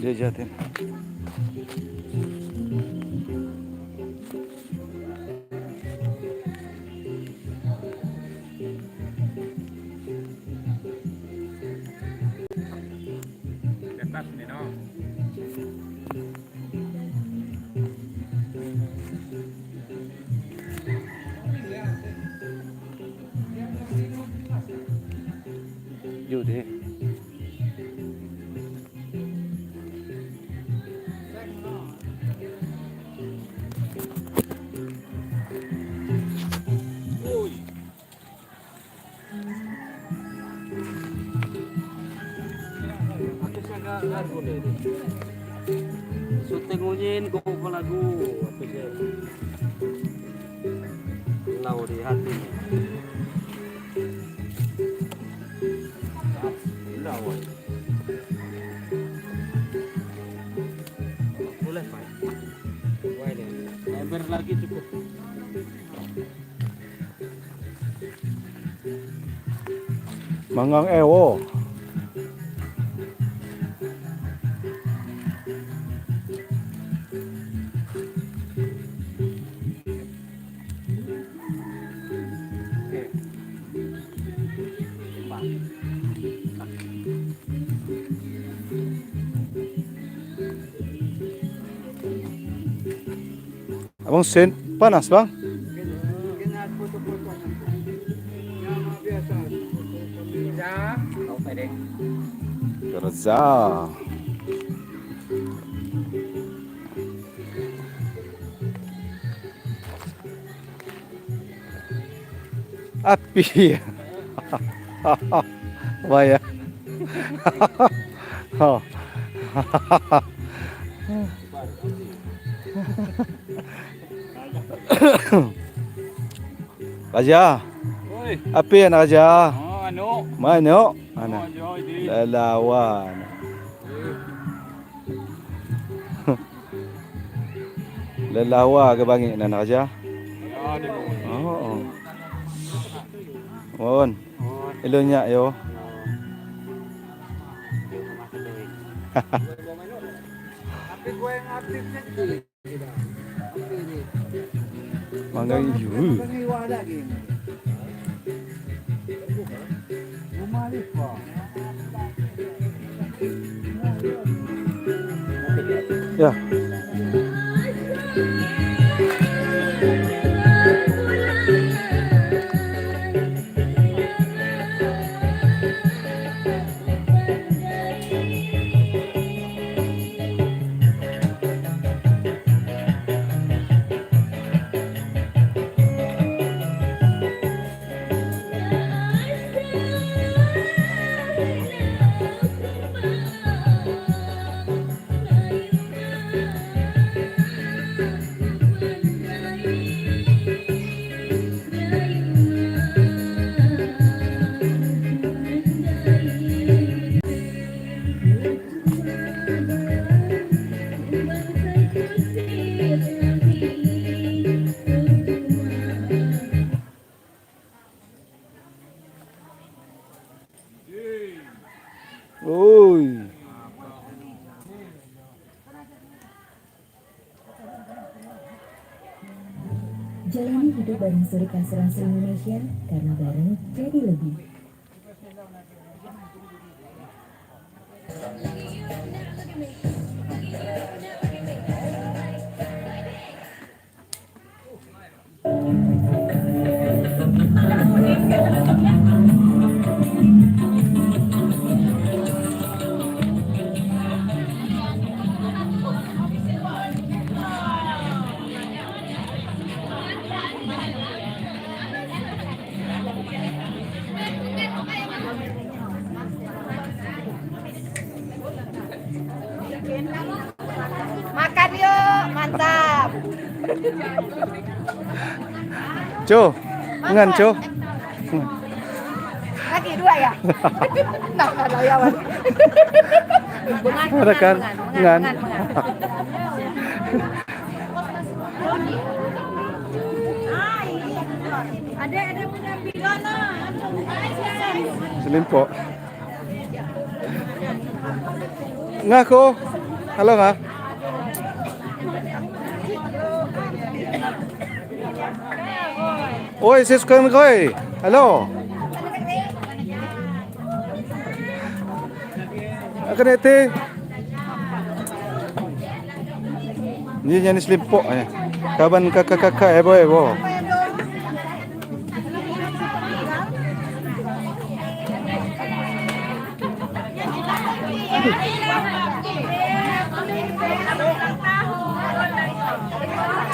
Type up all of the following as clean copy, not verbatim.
Dia jatin. Deh. Syuting unyin kok lagu apa sih? Lau di hati. Boleh Pak. Ember lagi cukup. Manggang ewo. Abang sen panas bang? Kerja. Api. Wah ya. Oh. Raja. Api anak Raja. Oh, anu. Mana? Ana. Lelawan. Lelawa ke bangit nak Raja? Oh. Mon. Elo nyak yo. Mangga yu. Ya. Oi. Jalani hidup bareng Zurich Asuransi Indonesia karena bareng jadi lebih. Makan yuk, mantap. Co. Ngan co. Lagi dua ya? Nah, nah, ya, Ada kan? Ngan. Ada punya bidana. Selimpok. Ngako. Halo nggak? Oi, sis kan koi. Halo. Akan ete. Ini nyanyi selimpok ya. Kaban kakak-kakak ebo ebo.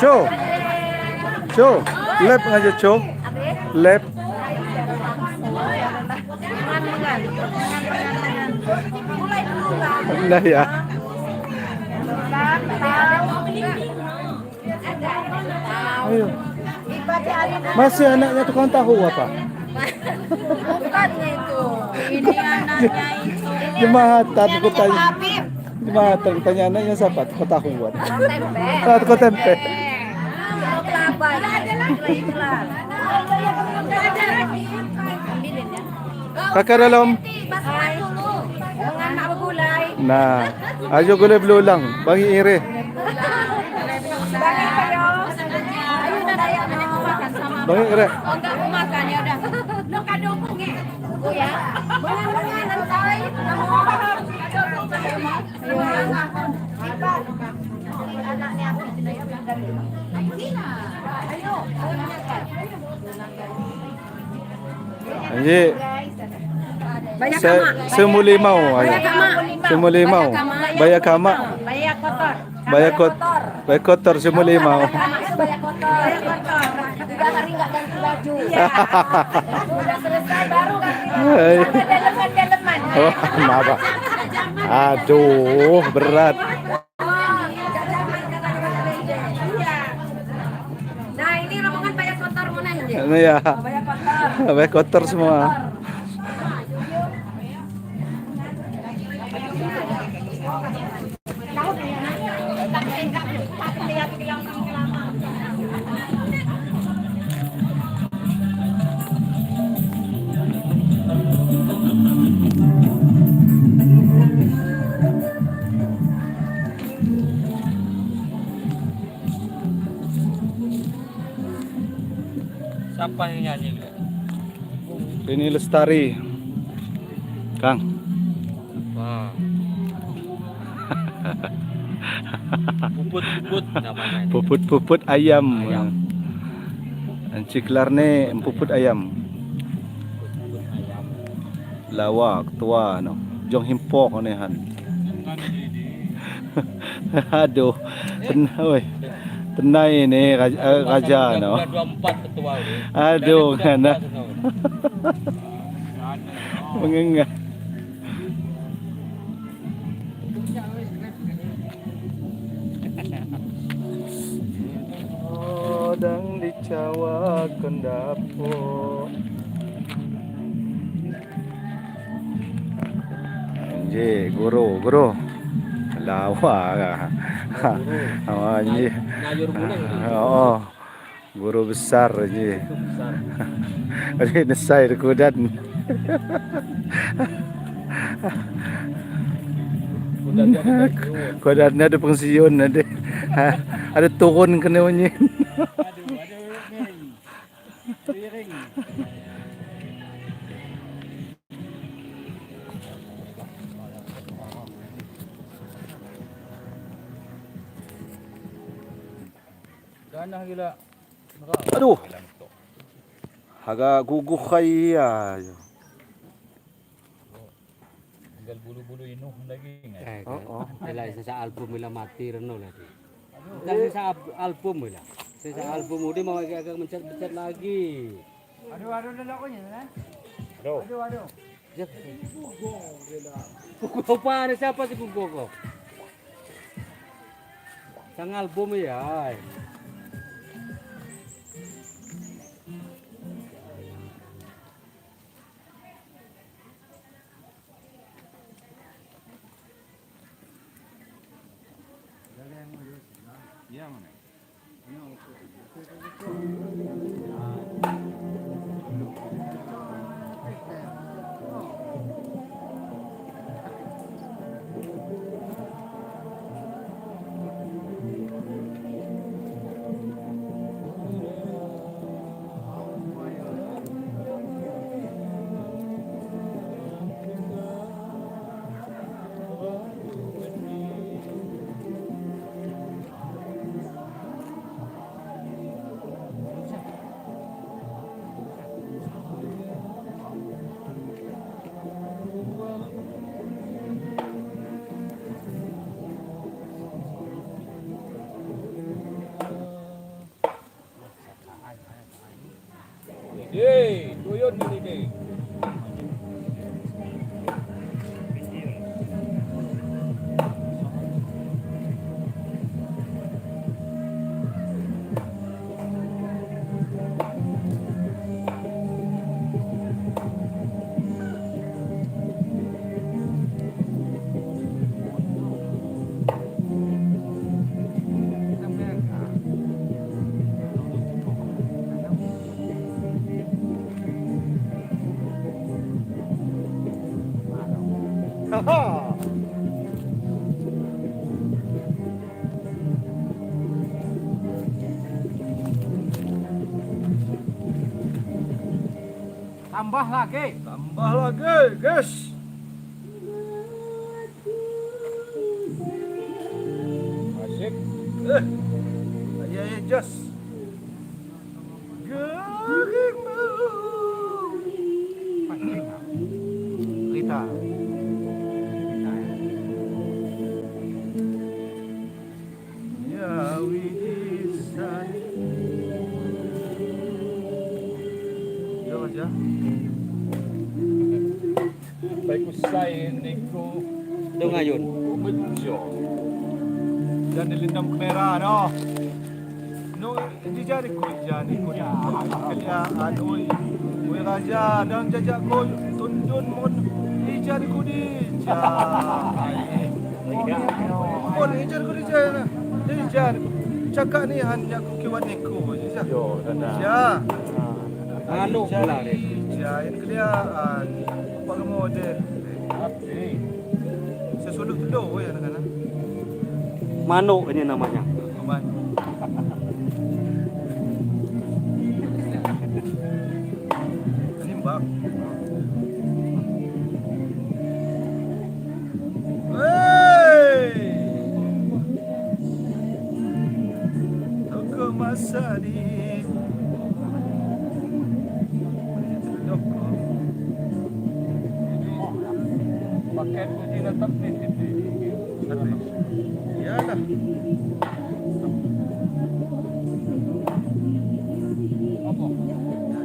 Cho. Cho, lep aja Cho. Lep. Nah ya. Ayo. Masih anaknya tukang tahu apa? Bukannya itu. Ini anaknya itu. Jematan aku tanya. Jematan aku tanya anaknya siapa? Tukang tahu buat. Tempe. Tukang tempe. Kelapa. Ada lagi. Kakak dalam. Nah, ayo gulai belulang, bangi ire. Bangi ire. Oh, enggak mau makan ya udah. Lo kadung ya. Ya. Ini Semulimau ayo. Semulimau. Bayakama. Bayak kotor. Bayakot. Bayakotor Semulimau. Bayak kotor. 3 hari enggak ganti baju. Udah selesai baru ganti baju. Sama daleman-daleman. Oh, maaf. Aduh, berat. Nah, ini rombongan bayak kotor mana ini? Ini ya. Bayak kotor. Bayak kotor semua. Siapa yang nyanyi? Ini Lestari. Kang. Wah. Puput-puput namanya. Puput-puput ayam. Ayam. Enciklar nih puput ayam. Puput ayam. Lawak tua no. Jong himpok ni han. Aduh. Tenai. Tenai ni raja, raja no. 24 ketua ini. Aduh, ngana. Mengengah. Odang dicawa kendapo. Anjir, guru, guru. Lawa kah? Oh, anjir. Nayur mulai. Oh, guru besar anjir. Ini nesai kudan. Kudannya ada pensiun ada. Ada turun kena bunyi. Ganah gila. Aduh. Agak guguh kaya. Tinggal bulu-bulu inuh lagi nggak? Oh, oh. Lah sisa album bila mati reno lagi. Dan sisa album bila. Sisa album udah mau agak-agak mencet-mencet lagi. Aduh, aduh, aduh. Aduh, aduh. Kuku apa ada siapa sih kuku kok? Sang album ya. Ye, tuyun ini deh. Tambah lagi. Tambah lagi, guys. Asik. Ya ya jos. Garing Rita. Ya Widisan. Ya Mas ya. Baik usai niku Itu ngayun. bejo. Dan dilindam kamera no. No, di jari ko jari ko kalian oi. Oi raja dan jajak ko tundun mon di jari ko di ja. Mon di jari ko di ja. Di jari. Cakap ni hanya ku kiwan ni ko je ja. Yo, dadah. Ja. Anu pula dia. Ja, ini kalian apa kamu model. Api. Sesuluk telur ya anak-anak. Manuk ini namanya. Aman. Ini mbak. Hey! Toko Masani. Paket uji tetap nih ini. Ya lah. Apa?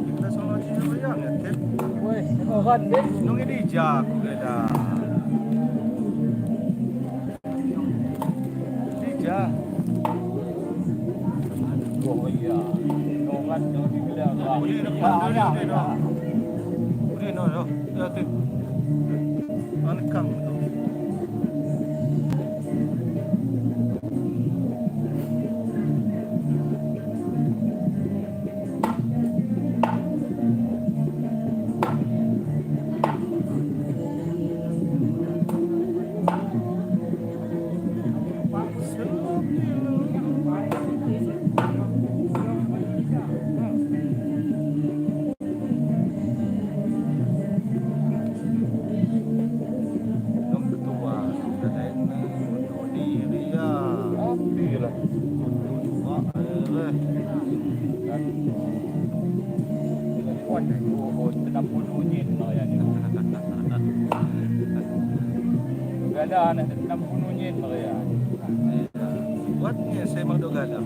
Kita soal cina yang ya, Tep. Weh, orang deh. Nung ini jago kena. Dija. Oh iya. Orang tu di gelar. Boleh nak pandai ni dah. Boleh nak dah. Ya tu. Anekang tu. Nung ketua kita ni untuk diri ya. Api lah. Untuk juga eh. Wan, oh, tenang puluh nyin lah ya ni. Gada anak tenang puluh nyin lah ya. Buatnya saya mau dok galau.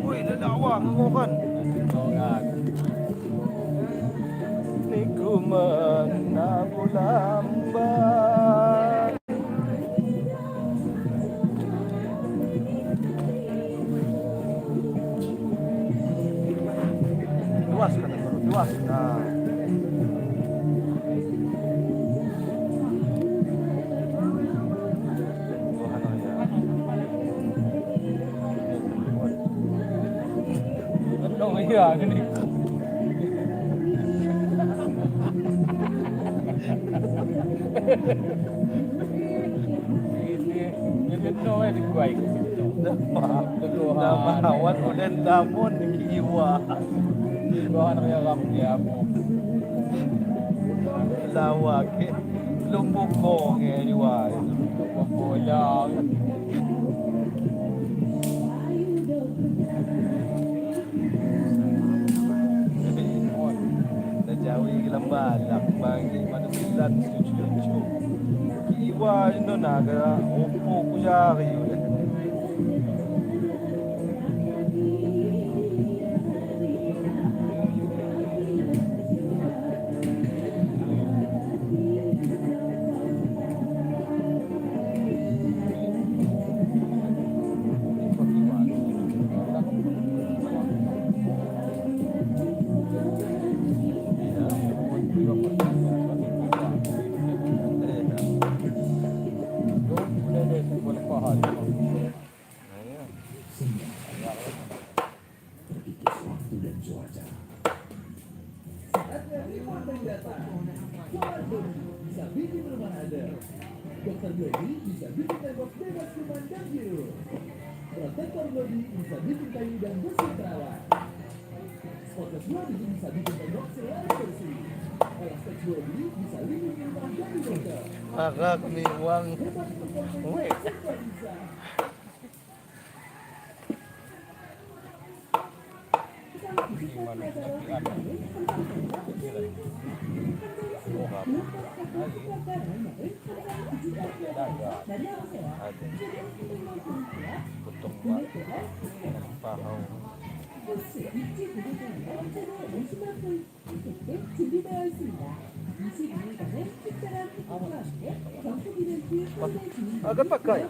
Woi, dah awang ngokan. Orang. Niku menabu lambat. Luas kata guru, luas. Nah. Tuhan ya. Dong iya gini. Ini ini no eh di kuai. Nama awan udah namun kiwa. Tuhan ya ram ya mu. Lawak lumbung kong eh diwa. Bola. Gelam balak bagi mana silat cucu-cucu. Iwa ino naga opo ku jari udah. Maka kami uang. Akan pakai.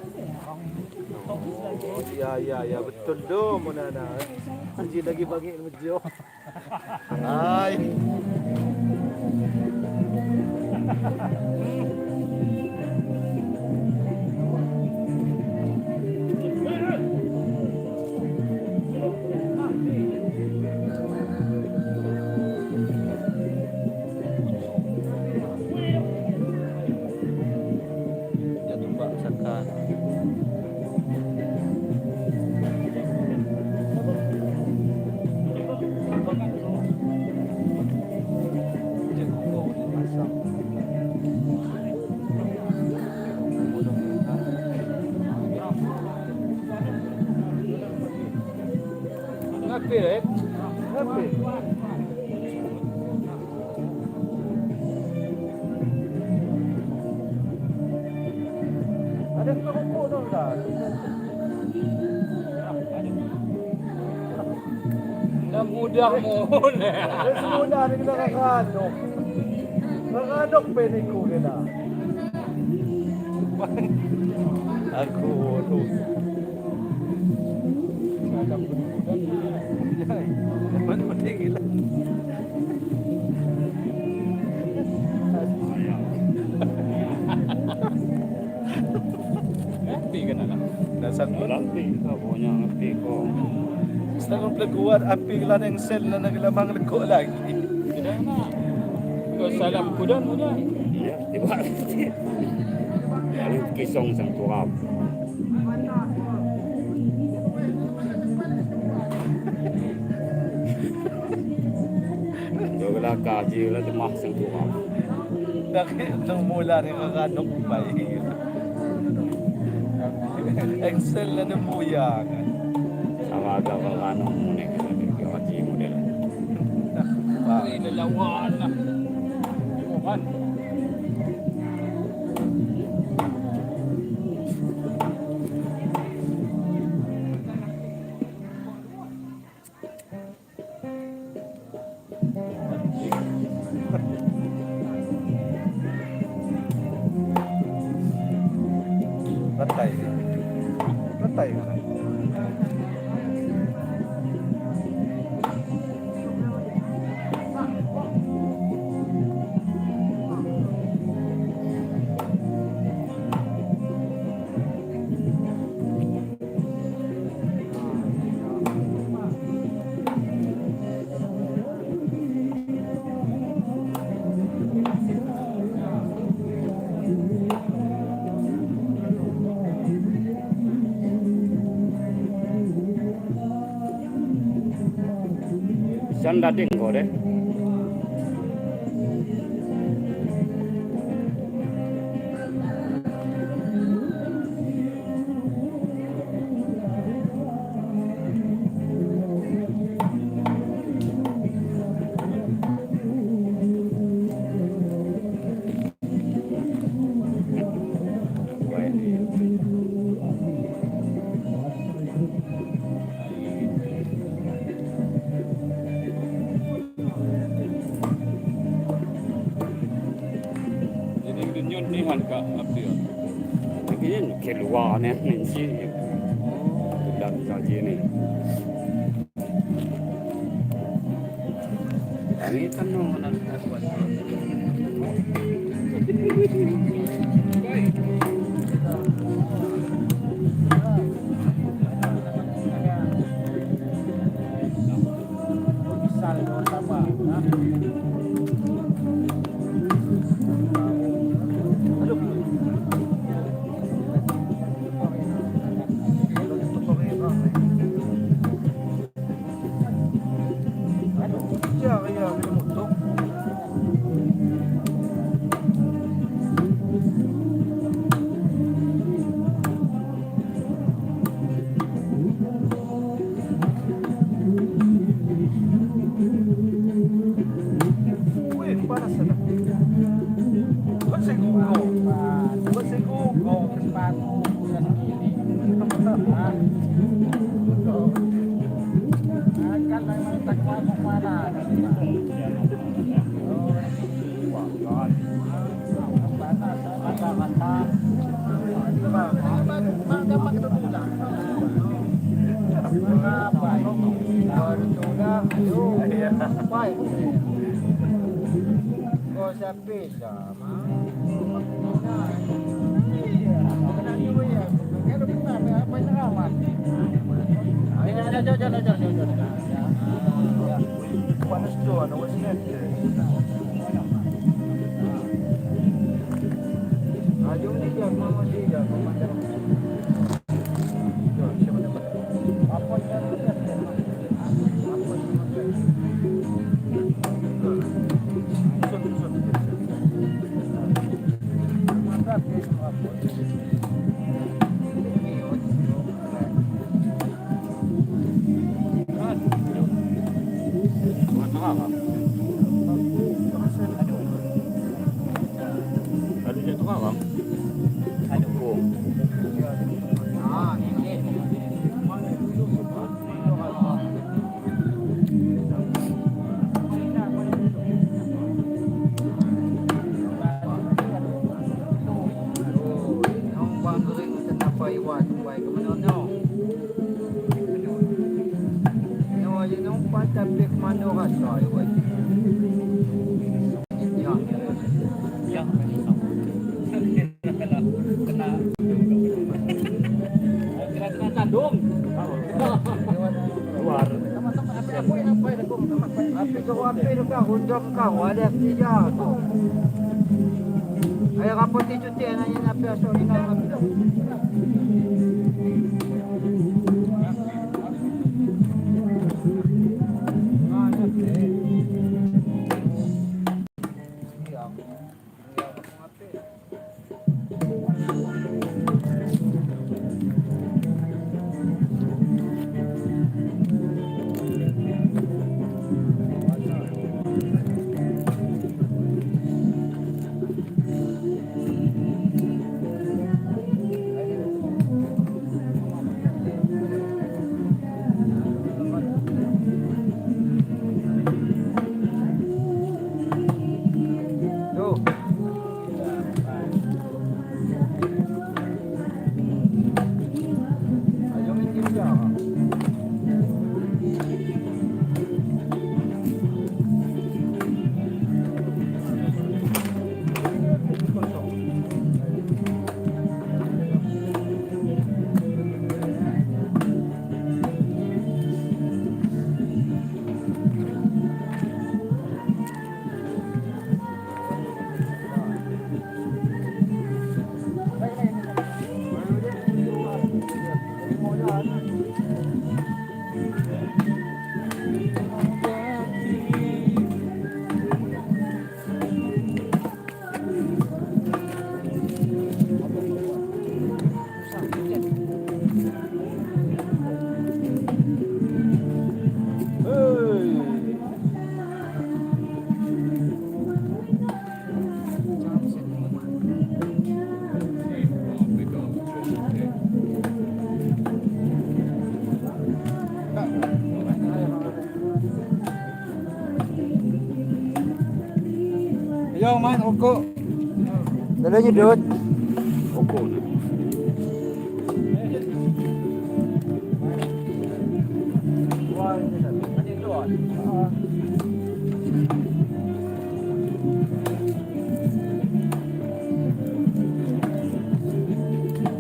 Oh, ya ya ya betul doh monana. Haji lagi bagi ilmu. Hai. Jatuh bak saka. Ngapi, eh? Ngapi. Ada rokok dong dah. Dah mudah mohon. Semula ni kita kakanok. Kakanok peniku kita. Aku tu. Ngerti kan anak? Dasar Ngerti, pokoknya ngerti kok. Setengah pelekuan api lan yang sel na naglamang lekuk lagi. Tidak nak. Kau salam kuda mudah. Iya, tiba. Paling kisong sang turap. Jogla kaji lah cuma sang turap. Bakit nung mula ni kakanok pa eh. Excel na namuya kan. Sama agak kakano mune kaji model. Ini lelawan lah. Bukan. Rantai. Rantai kan? San dading kok deh. Nyon nihan ka abdi. Ini keluar nih nanti. Dan saja ni. Ini tenung Yo, main rokok. Lalu nyedut. Oke.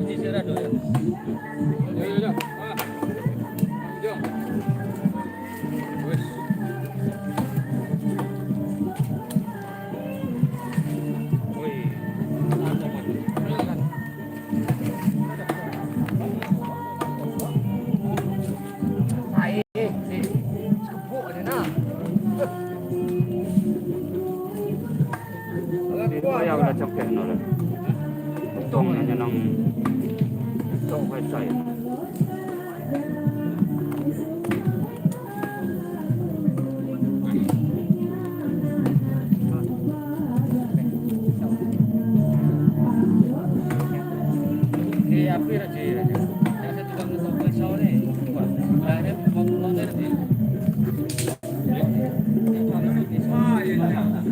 Ini sirah do ya. Yo yo yo. Ah. Yo. Wes. Woi. Apa kan? Kaya wala cokeh no lah. Tong na nang tong kai sai. Di api ra ji. Ada tukang ngetok pisau nih. Wah, ini mau mau ngerti. Ah, iya.